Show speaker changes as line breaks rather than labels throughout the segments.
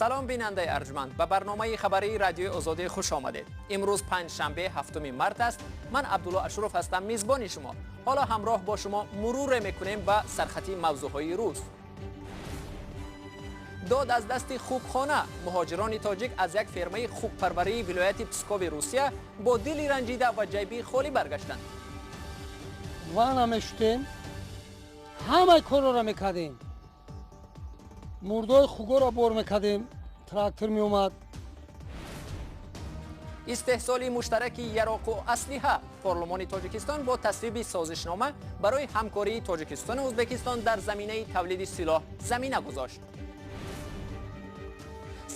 Салом, бинандаи арҷманд, ба барномаи хабарии Радиои Озодӣ хуш омадед. Имрӯз панҷшанбе, 7 март аст. Ман Абдулло Ашуров ҳастам, мизбони шумо. Ҳоло ҳамроҳ бо шумо муруре мекунем ба сархати мавзӯъҳои рӯз. Дод аз дасти хукхона. Муҳоҷирони тоҷик аз як фермаи хукпарварии вилояти Пскови Русия бо дили ранҷида ва ҷайби холӣ баргаштанд.
Ванна мешутем, ҳамаи корро мекардем, мурдои хугоро бор мекардем, трактор меомад.
Истеҳсоли муштараки яроқу аслиҳа. Парлумони Тоҷикистон бо тасвиби созишнома барои ҳамкории Тоҷикистону Ӯзбекистон дар заминаи тавлиди силоҳ замина гузошт.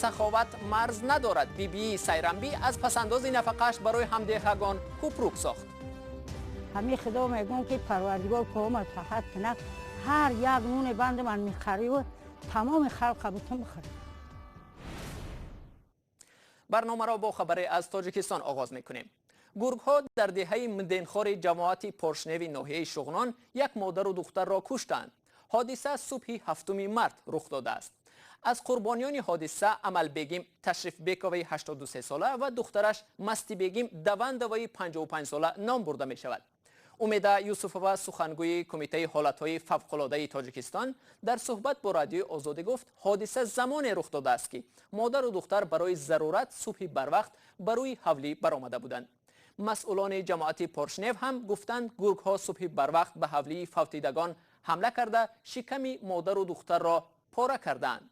Саховат марз надорад. Бибии Сайрамбӣ аз пасандози нафақааш барои ҳамдеҳагон кӯпрук сохт.
Ҳамин худо мегӯм, ки Парвардигор кома саҳат кунад, ҳар як нуне банди ман мехариву тамоми халқа бутун бихӯрад.
Барномаро бо хабаре аз Тоҷикистон оғоз мекунем. Гургҳо дар деҳаи Мденхори ҷамоати Поршневи ноҳияи Шуғнон як модару духтарро куштанд. Ҳодиса субҳи 7 март рух додааст. Аз қурбониёни ҳодиса Амалбегим Ташрифбековаи 83 сола ва духтараш Мастибегим Давандоваи 55 сола ном бурда мешавад. Умеда Юсуфова, сухангӯи Кумитаи ҳолатҳои фавқулодаи Тоҷикистон, дар суҳбат бо Радиои Озодӣ гуфт, ҳодиса замоне рух додааст, ки модару духтар барои зарурат субҳи барвақт ба рӯи ҳавлӣ баромада буданд. Масъулони ҷамоати Поршнев ҳам гуфтанд, гургҳо субҳи барвақт ба ҳавлии фавтидагон ҳамла карда, шиками модару духтарро пора кардаанд.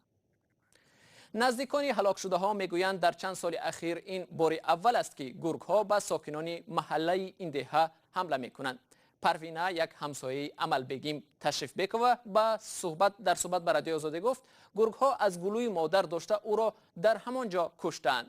Наздикони ҳалокшудаҳо мегӯянд, дар чанд соли ахир ин бори аввал аст, ки гургҳо ба сокинони маҳаллаи ин деҳа ҳамла мекунанд. Парвина, як ҳамсояи Амалбегим Ташрифбекова, ба суҳбат дар суҳбат ба Радиои Озодӣ гуфт, гургҳо аз гулӯи модар дошта, ӯро дар ҳамон ҷо куштаанд.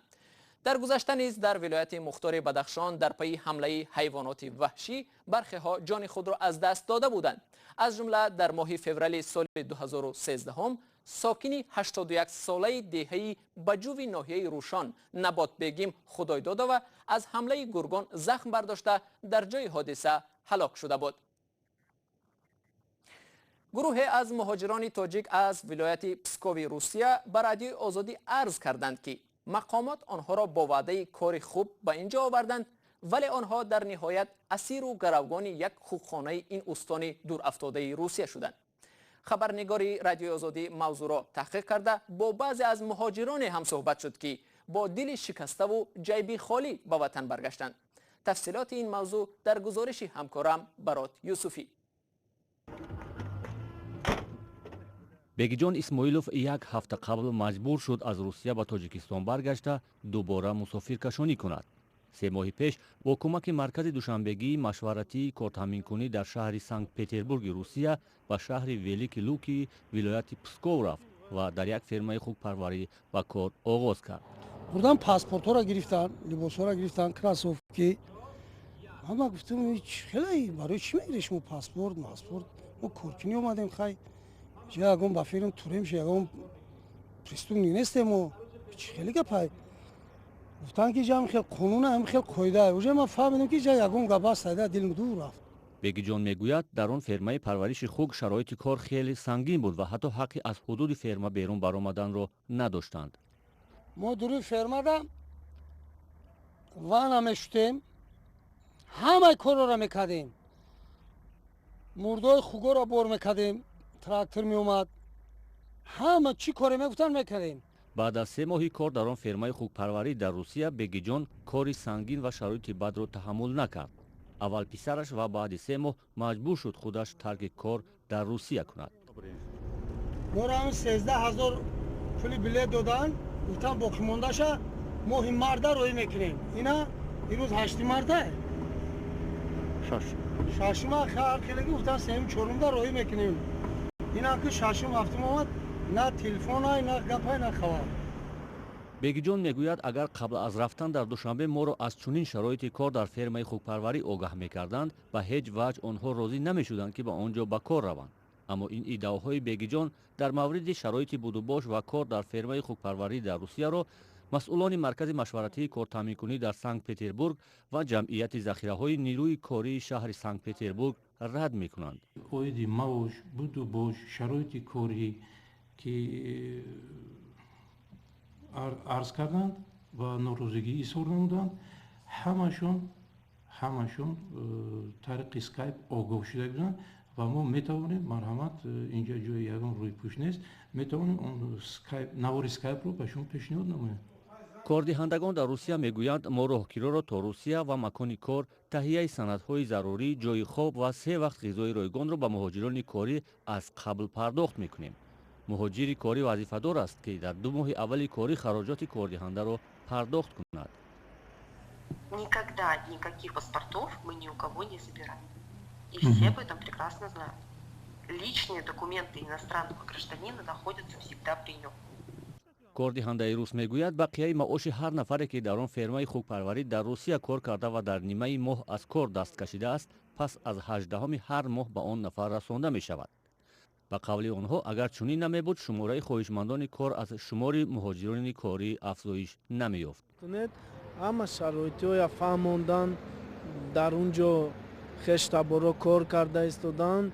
Дар гузашта низ дар вилояти мухтори Бадахшон дар пайи ҳамлаи ҳайвоноти ваҳшӣ бархеҳо ҷони худро аз даст дода буданд. Аз ҷумла дар моҳи феврали соли 2013 сокини 81 солаи деҳаи Баҷуви ноҳияи Рӯшон Наботбегим Худойдодова аз ҳамлаи гургон захм бардошта, дар ҷои ҳодиса ҳалок шуда буд. Гурӯҳе аз муҳоҷирони тоҷик аз вилояти Пскови Русия ба Радиои Озодӣ арз карданд, ки мақомот онҳоро бо ваъдаи кори хуб ба ин ҷо оварданд, вале онҳо дар ниҳоят асиру гаравгони як хукхонаи ин устони дурафтодаи Русия шуданд. Хабарнигори Радиои Озодӣ мавзӯъро таҳқиқ карда, бо баъзе аз муҳоҷироне ҳам суҳбат шуд, ки бо дили шикаставу ҷайби холӣ ба ватан баргаштанд. Тафсилоти ин мавзӯъ дар гузориши ҳамкорам Барот Юсуфӣ.
Бегиҷон Исмоилов як ҳафта қабл маҷбур шуд аз Русия ба Тоҷикистон баргашта, дубора мусофиркашонӣ кунад. 3 моҳи пеш бо кӯмаки маркази душанбегии машваратии кортаъминкунӣ дар шаҳри Санкт Петербурги Русия ба шаҳри Велики Луки вилояти Псков рафт ва дар як фермаи хукпарварӣ ба кор оғоз кард.
Бурдан, паспортҳоро гирифтан, либосҳоро гирифтан, кроссовки. Ама гуфтам, хеле барои чӣ мегирӣ шумо паспорт маспорт? Мо коркунӣ омадем, хай ягон ба фирм турем, ягон преступник нестем мо, чӣ хеле гапай? Гуфтанд, ки ҷа хел қонуна, ҳам хел қоида. Уже ман фаҳмидам, ки ҷа ягон гап аст, айда дилм дур рафт.
Бегиҷон мегӯяд, дар он фермаи парвариши хук шароити кор хеле сангин буд ва ҳатто ҳаққи аз ҳудуди ферма берун баромаданро надоштанд.
Мо дуруи фермада ванна мешутем, ҳамаи корро мекардем, мурдои хугоро бор мекардем, трактор меомад, ҳама чӣ коре мегуфтанд, мекардем.
Баъд аз 3 моҳи кор дар он фермаи хукпарварӣ дар Русия Бегиҷон кори сангин ва шароити бадро таҳаммул накард. Аввал писараш ва баъди 3 моҳ маҷбур шуд худаш тарки кор дар Русия кунад.
Моро ҳамин 13 000 пули билет доданд, гуфтан, боқимондаша моҳи марда роҳӣ мекунем. Ина имрӯз 8 марта, шашума хелеги гуфтан, сеюм, чорумда роҳӣ мекунем. Ина ки шашум, ҳафтум омад, на телефонай, на гапай, на хабар.
Бегиҷон мегӯяд, агар қабл аз рафтан дар Душанбе моро аз чунин шароити кор дар фермаи хукпарварӣ огаҳ мекарданд, ба ҳеҷ ваҷҳ онҳо розӣ намешуданд, ки ба он ҷо ба кор раванд. Аммо ин иддаоҳои Бегиҷон дар мавриди шароити будубош ва кор дар фермаи хукпарварӣ дар Русияро масъулони маркази машваратии кортаъминкунӣ дар Санкт Петербург ва ҷамъияти захираҳои нирӯи кории шаҳри Санкт Петербург рад мекунанд.
Оиди маош, будубош, шароити корӣ, ки Арз карданд ва норозигӣ изҳор намуданд. Ҳамашон тариқи Скайп огоҳ шуда буданд ва мо метавонем, марҳамат, инҷа ҷои ягон рӯйпӯш нест, метавонем он Скайп, навори Скайпро ба шумо пешниҳод намоем.
Кордиҳандагон дар Русия мегӯянд, мо роҳкироро то Русия ва макони кор, таҳияи санадҳои зарурӣ, ҷойи хоб ва се вақт ғизои ройгонро ба муҳоҷирони корӣ аз қабл пардохт мекунем. Муҳоҷири корӣ вазифадор аст, ки дар 2 моҳи аввали корӣ хароҷоти кордиҳандаро пардохт кунад.
Никогда никаких паспортов мы ни у кого не забираем. И все об этом прекрасно знают. Личные документы иностранного гражданина находятся всегда при нем.
Кордиҳандаи рус мегӯяд, бақияи маоши ҳар нафаре, ки дар он фермаи хукпарварӣ дар Русия кор карда ва дар нимаи моҳ аз кор даст кашидааст, пас аз 18-ҳами ҳар моҳ ба он нафар расонда мешавад. Ба қавли онҳо, агар чунин намебуд, шумораи хоҳишмандони кор аз шумори муҳоҷирони корӣ афзоиш намеёфт.
Ҳама шароитҳоя фаҳмондан, дар он ҷо хештаборо кор карда истоданд.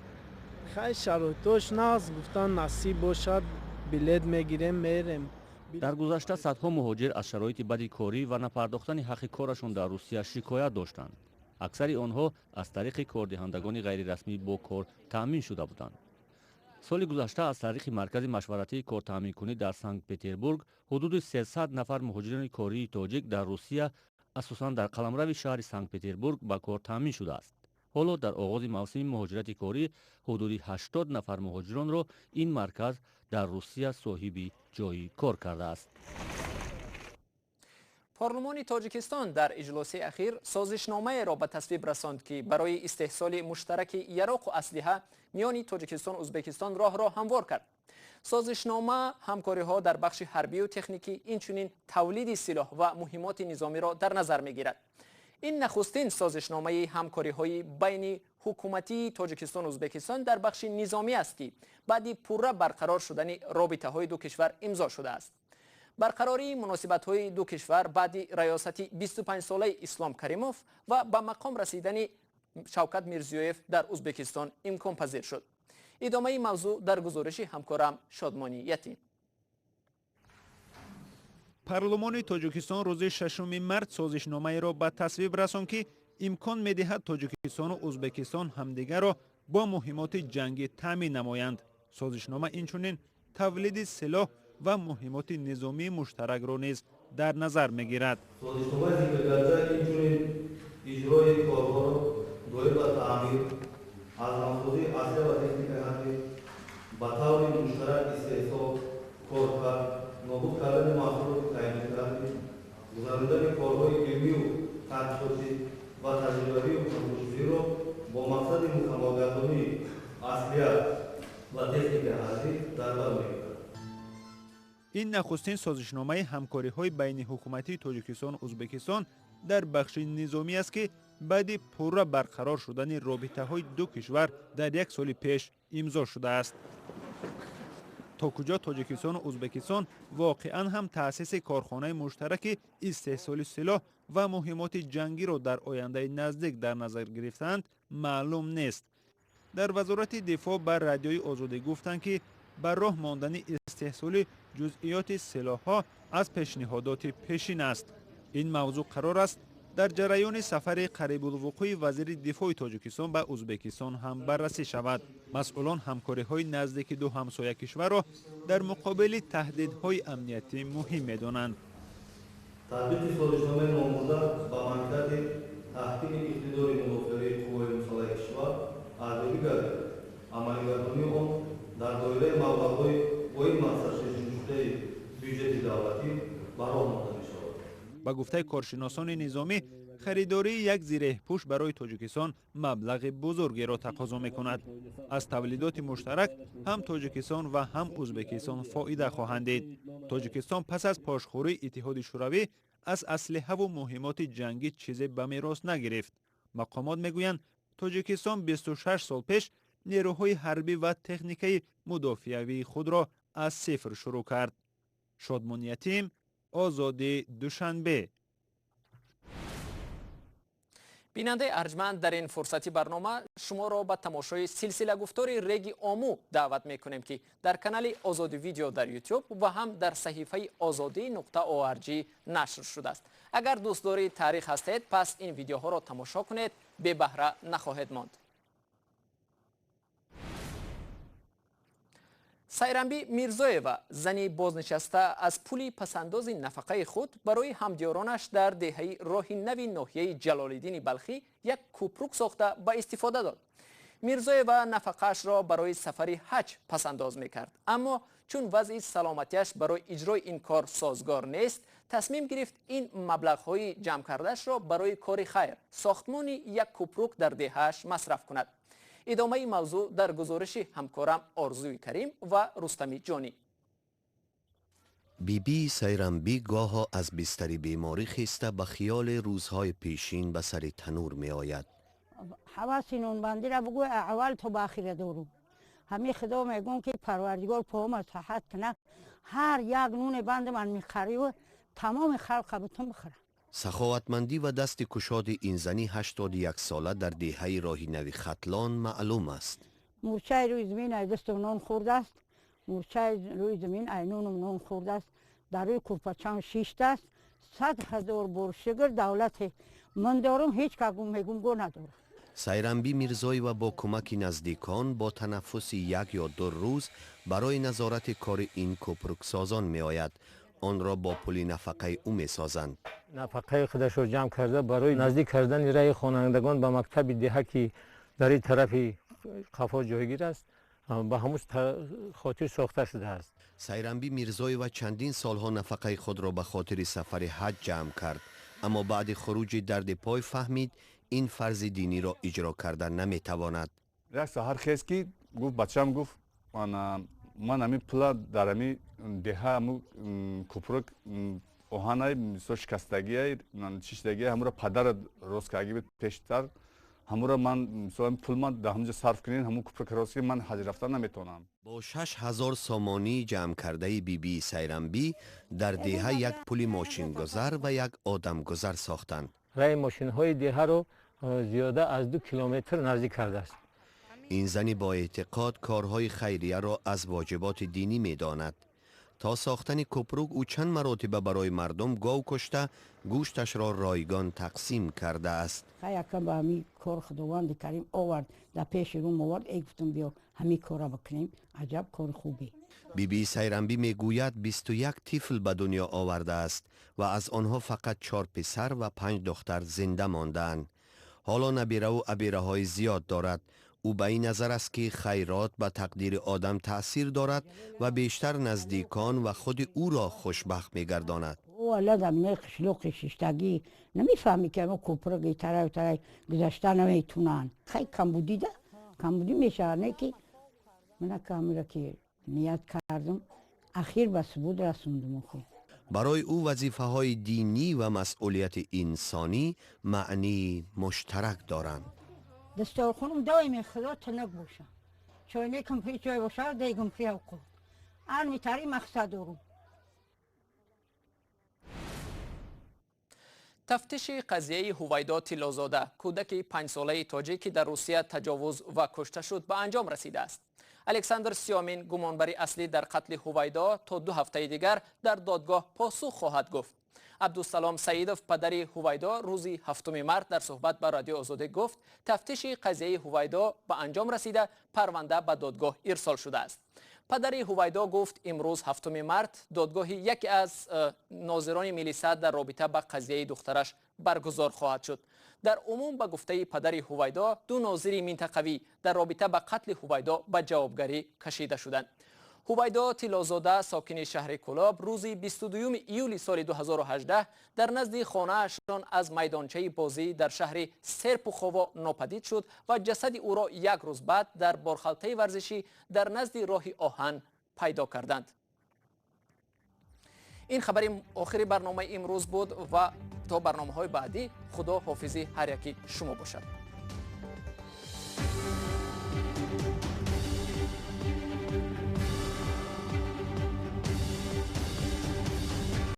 Хай, шароитҳош нағз гуфтан, насиб бошад, билет мегирем, мерем.
Дар гузашта садҳо муҳоҷир аз шароити бади корӣ ва напардохтани ҳаққи корашон дар Русия шикоят доштанд. Аксари онҳо аз тариқи кордиҳандагони ғайрирасмӣ бо кор таъмин шуда буданд. Соли гузашта аз тариқи маркази машваратии кортаъминкунӣ дар Санкт Петербург ҳудуди 300 нафар муҳоҷирони кории тоҷик дар Русия, асосан дар қаламрави шаҳри Санкт Петербург, ба кор таъмин шудааст. Ҳоло дар оғози мавсими муҳоҷирати корӣ ҳудуди 80 нафар муҳоҷиронро ин марказ дар Русия соҳиби ҷойи кор кардааст.
Парлумони Тоҷикистон дар иҷлоси ахир созишномаеро ба тасвиб расонд, ки барои истеҳсоли муштараки яроқу аслиҳа миёни Тоҷикистон Узбекистон роҳро ҳамвор кард. Созишнома ҳамкориҳо дар бахши ҳарбию техникӣ, инчунин тавлиди силоҳ ва муҳимоти низомиро дар назар мегирад. Ин нахустин созишномаи ҳамкориҳои байни ҳукуматии Тоҷикистон Узбекистон дар бахши низомӣ аст, ки баъди пурра барқарор шудани робитаҳои ду кишвар имзо шудааст. Барқарории муносибатҳои ду кишвар баъди раёсати 25-солаи Ислом Каримов ва ба мақом расидани Шавкат Мирзиёев дар Узбекистон имконпазир шуд. Идомаи мавзӯъ дар гузориши ҳамкорам Шодмонӣ Ятим.
Парлумони Тоҷикистон рӯзи 6 март созишномаеро ба тасвиб расонд, ки имкон медиҳад Тоҷикистону Узбекистон ҳамдигарро бо муҳимоти ҷангӣ таъмин намоянд. Созишнома инчунин тавлиди силоҳ ва муҳимоти низомии муштаракро низ дар назар мегирад.
Созишномаи зикргардида инчунин иҷрои корҳоро доир ба таъмир, аз навсозии аслиҳа ва техникаи ҳарбӣ, ба таври муштарак истеҳсол, коркард, нобуд кардани маҳсулоти таъинотӣ, гузарондани корҳои илмию таҳқиқотӣ ва таҷрибавию ҳамкоршудиро бо мақсади мукаммалгардонии аслиҳа ва техникаи ҳарбӣ дар бар мегирад.
Ин нахустин созишномаи ҳамкориҳои байниҳукуматии Тоҷикистону Узбекистон дар бахши низомӣ аст, ки баъди пурра барқарор шудани робитаҳои ду кишвар дар як соли пеш имзо шудааст. То куҷо Тоҷикистону Узбекистон воқеан ҳам таъсиси корхонаи муштараки истеҳсоли силоҳ ва муҳимоти ҷангиро дар ояндаи наздик дар назар гирифтаанд, маълум нест. Дар Вазорати дифоъ ба Радиои Озодӣ гуфтанд, ки ба роҳ мондани истеҳсоли ҷузъиёти силоҳҳо аз пешниҳодоти пешин аст. Ин мавзӯъ қарор аст дар ҷараёни сафари қарибулвуқӯи вазири дифои Тоҷикистон ба Узбекистон ҳам баррасӣ шавад. Масъулон ҳамкориҳои наздики ду ҳамсоя кишварро дар муқобили таҳдидҳои амниятӣ муҳим медонанд.
Татбиқи созишномаи номбурда ба манфиати таҳкими иқтидори мудофиавии қувваи мусаллаҳи кишвар арзёбӣ гардид. Амалигардонии он дар доираи маблағҳои бо ин мақсад пешбинишудаи бюҷети давлатӣ ба роҳ монда мешавад.
Ба гуфтаи коршиносони низомӣ, харидории як зиреҳпӯш барои Тоҷикистон маблағи бузургеро тақозо мекунад. Аз тавлидоти муштарак ҳам Тоҷикистон ва ҳам Узбекистон фоида хоҳанд дид. Тоҷикистон пас аз пошхӯрии Иттиҳоди Шӯравӣ аз аслиҳаву муҳимоти ҷангӣ чизе ба мерос нагирифт. Мақомот мегӯянд, Тоҷикистон 26 сол пеш нерӯҳои ҳарбӣ ва техникаи мудофиавии худро аз сифр шурӯъ кард. Шодмон Ятим, Озодӣ, Душанбе.
Бинандаи арҷманд, дар ин фурсати барнома шуморо ба тамошои силсилагуфтори Реги Ому даъват мекунем, ки дар канали Озодӣ Видео дар Ютуб ва ҳам дар саҳифаи озодӣ.org нашр шудааст. Агар дӯстдори таърих ҳастед, пас ин видеоҳоро тамошо кунед, бебаҳра нахоҳед монд. Сайрамби Мирзоева, зани бознишаста, аз пули пасандози нафақаи худ барои ҳамдиёронаш дар деҳаи Роҳи Нави ноҳияи Ҷалолиддини Балхӣ як кӯпрук сохта ба истифода дод. Мирзоева нафақаашро барои сафари ҳаҷ пасандоз мекард, аммо чун вазъи саломатиаш барои иҷрои ин кор созгор нест, тасмим гирифт ин маблағҳои ҷамъ кардаашро барои кори хайр, сохтмони як кӯпрук дар деҳааш масраф кунад. Идомаи мавзӯъ дар гузориши ҳамкорам Орзуи Карим ва Рустами Ҷонӣ.
Бибии Сайрамбӣ гоҳо аз бистари беморӣ хеста ба хиёли рӯзҳои пешин ба сари танур меояд.
Ҳаваси нонбандиро бугӯй, аввал то ба ахира дорум. Ҳамин худо мегӯм, ки Парвардигор поҳома саҳат кунад, ҳар як нуне банди ман мехариву тамоми халқа бутун бихӯрам.
Саховатмандӣ ва дасти кушоди ин зани 81сола дар деҳаи Роҳи Нави Хатлон маълум аст.
Мурчаи рӯи замин ай дасту нон хӯрдааст, мурчаи рӯи замин ай нонум нон хӯрдааст, дар рӯи курпачам шиштааст. 100 000 бор шукр, давлате ман дорум, ҳеҷ ка мегум го надорам.
Сайрамбӣ Мирзоева бо кӯмаки наздикон бо танаффуси як ё ду рӯз барои назорати кори ин кӯпруксозон меояд. Онро бо пули нафақаи ӯ месозанд.
Нафақаи худашро ҷамъ карда, барои наздик кардани раи хонандагон ба мактаби деҳа, ки дар ин тарафи қафо ҷойгир аст, ба ҳамун хотир сохта шудааст.
Сайрамбӣ Мирзоева чандин солҳо нафақаи худро ба хотири сафари ҳаҷ ҷамъ кард, аммо баъди хуруҷи дарди пой фаҳмид, ин фарзи диниро иҷро карда наметавонад.
Як саҳар хест, ки гуфт, бачам гуфт, ман ҳамин пула дар ҳамин деҳа ҳамун кӯпрук оҳанай мисол шикастагиай, чишидагиай, ҳамуро падара рост кардаги буд пештар, ҳамуро ман мисол пул ман дар ҳамунҷо сарф кунед, ҳамун кӯпрук рост, ки ман ҳаҷ рафтан наметавонам.
Бо 6000 сомонӣ ҷамъкардаи бибии Сайрамбӣ дар деҳа як пули мошингузар ва як одамгузар сохтанд.
Раи мошинҳои деҳаро зиёда аз 2 километр наздик кардааст.
Ин зани боэътиқод корҳои хайрияро аз воҷиботи динӣ медонад. То сохтани кӯпрук ӯ чанд маротиба барои мардум гов кушта, гӯшташро ройгон тақсим кардааст.
Якам ба ҳамин кор Худованди Карим овард, дар пеши рум овард, эй гуфтум, биё ҳамин корро бикунем, аҷаб кори хубе.
Бибии Сайрамбӣ мегӯяд, 21 тифл ба дунё овардааст ва аз онҳо фақат чор писар ва панҷ духтар зинда мондаанд. Ҳоло набираву абираҳои зиёд дорад. Ӯ ба ин назар аст, ки хайрот ба тақдири одам таъсир дорад ва бештар наздикон ва худи ӯро хушбахт мегардонад.
Заминаи қишлоқи шиштагӣ намефаҳмӣ, ки мо кӯпруги тараю тарай гузашта наметунанд. Хай, камбудида камбудӣ мешавад, не ки мана камира ки ният кардум, ахир ба субуд расондум охи.
Барои ӯ вазифаҳои динӣ ва масъулияти инсонӣ маънии муштарак доранд.
Дасторхонум доими худо тинак боша, чойникам пи чой боша, дегум пи овқот, ҳар мақсад дорум.
Тафтиши қазияи Ҳувайдо Тиллозода, кӯдаки 5-солаи тоҷик, ки дар Русия таҷовуз ва кушта шуд, ба анҷом расидааст. Александр Сёмин, гумонбари аслӣ дар қатли Ҳувайдо, то 2 ҳафтаи дигар дар додгоҳ посух хоҳад гуфт. Абдусалом Саидов, падари Ҳувайдо, рӯзи 7 март дар суҳбат ба Радиои Озодӣ гуфт, тафтиши қазияи Ҳувайдо ба анҷом расида, парванда ба додгоҳ ирсол шудааст. Падари Ҳувайдо гуфт, имрӯз, 7 март, додгоҳи яке аз нозирони милиса дар робита ба қазияи духтараш баргузор хоҳад шуд. Дар умум, ба гуфтаи падари Ҳувайдо, ду нозири минтақавӣ дар робита ба қатли Ҳувайдо ба ҷавобгарӣ кашида шуданд. Ҳувайдо Тиллозода, сокини шаҳри Кӯлоб, рӯзи 22 июли соли 2018 дар назди хонаашон аз майдончаи бозӣ дар шаҳри Серпухово нопадид шуд ва ҷасади ӯро як рӯз баъд дар борхалтаи варзишӣ дар назди роҳи оҳан пайдо карданд. Ин хабари охири барномаи имрӯз буд ва то барномаҳои баъдӣ Худо ҳофизи ҳар яки шумо бошад.